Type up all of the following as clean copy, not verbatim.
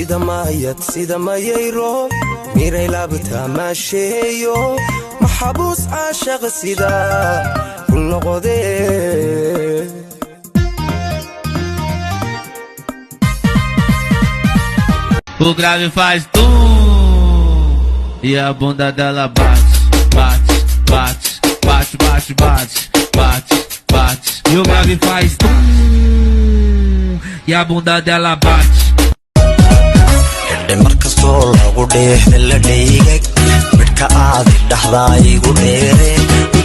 Sida maayad, sida mayayro miray laabta maasheeyo, maxabuus caashaq sida ku noqodee. O grave faz tum e a bunda dela bate, bate, bate, bate, bate, bate, bate, bate. E o grave faz tum e a bunda dela bate. Mar kastoo lagu dheehe la dhaygag, midhka aadi dhaxdaa igu dheere,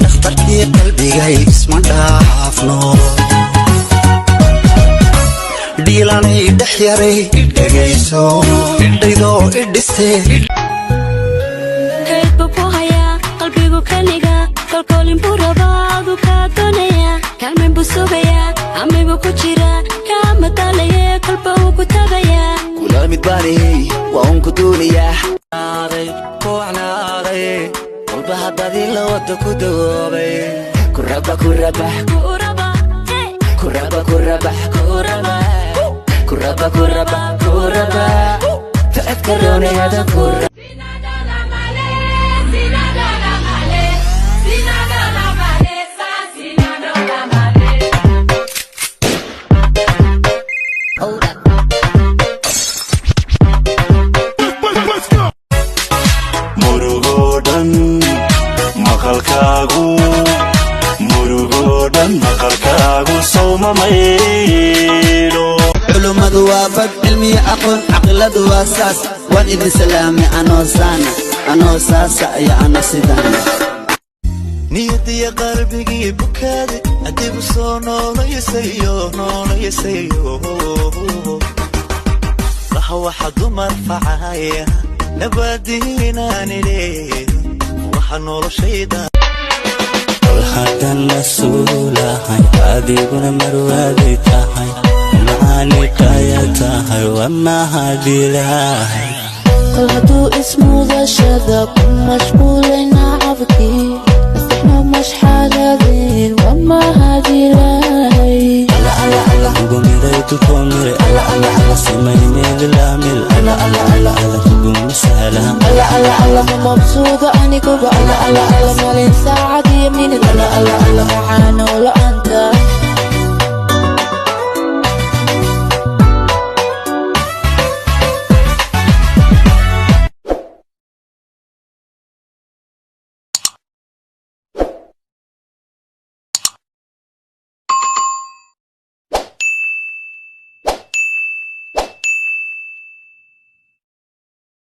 dhakhtarkii qalbigay isma dhaafno. Dhiilanay dhex yaray, idhegayso, idhaydoo idhiste. Kayd buu ku hayaa qalbigu kaniga, kolkoolin buu rabaa, adu kaa doonaya, kaalmayn buu sugayaa, amay buu ku jiraa, kaama daalaye, kolba wuu ku tagayaa. Kula mid baanihey, waa un ku doonayaa. Kuwacnaaday walba haddadii la wada ku dawoobay, kuraba kurabax. Kuraba, hey. Kuraba kurabax kuraba kuraba kuraba kuraba facadka roonayada kura. Hold up. Murugoo dhan maqalkaagu, murugoo dhan maqalkaagu sawma maydho. Culummadu waa bad cilmiya aqoon, caqiladu waa saas. Waan idin salaamay anoo saana, anoo saasa iyo ano sidaan. Niyadiya qalbigii bukaade adigu soo noolaysayo, noolaysayo. Laha waxa dumar facaya nabadiinaanile, waxa noloshayda. Kol haddan la suulahay, adiguna marwaadi tahay, macaaniqaya tahay, waa mahadilahay. Kol hadduu ismudashada ku mashquulay nacabkii, maskaxna mashxaladeen, waa mahadilahay. Kugumiray tukomire, simay meelilaamil kuguma sahla. Ma mabsuuda aniguba, malin saacad iyo minid macaanoo la'aanta.